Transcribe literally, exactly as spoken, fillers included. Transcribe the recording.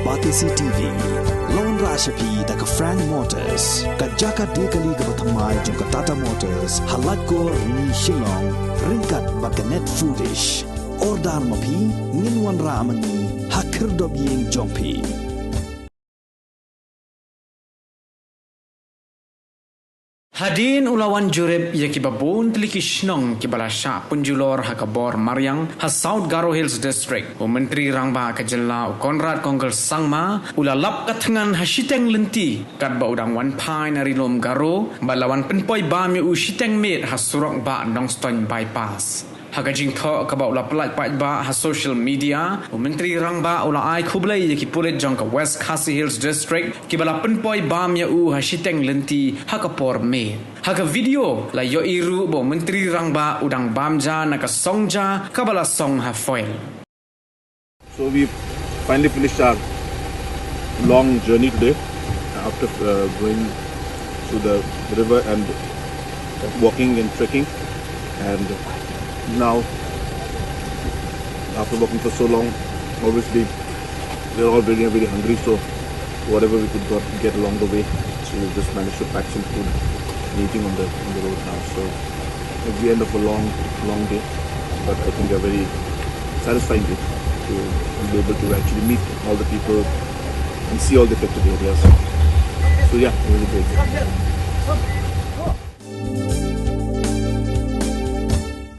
Batesi T V. La wanrah sha phi da ka Frank Motors, ka jaka die kali kaba thymmai jong ka Tata Motors ha Laitkor, Rni, Shillong, ryngkat bad ka Net Foodish. Order ma phi, ngin wanrah ma ngi ha khyrdop ïing jong phi. Hadien u la wan jurip ïa kiba bun tylli ki shnong kiba la shah pynjulor ha ka bor mariang ha South Garo Hills District, u Myntri Rangbah ka jylla u Conrad Kongkal Sangma u la lap ka thngan ha shiteng lynti katba u dang wan phai na Ri Lum Garo, bad la wan pynpoi bam ïa u shiteng miet ha surok bah Nongstoiñ Bypass. Ha ka jingthoh kaba u la pyllait paidbah ha social media, u Myntri Rangbah u la ai khublei ïa ki pulit jong ka West Khasi Hills District kiba la pynpoi bam ïa u ha shiteng lynti ha ka por miet. Ha ka video la ïohi ruh ba u Myntri Rangbah u dang bam ja na ka song ja kaba la song ha foil. So we finally finished our long journey today after uh, going through the river and walking and trekking. And now, after walking for so long, obviously, we're all very, very hungry. So whatever we could got, get along the way, so we just managed to pack some food and eating on the, on the road now. So it's the end of a long, long day, but I think a very satisfying day to be able to actually meet all the people and see all the affected areas. So yeah, it was a great day.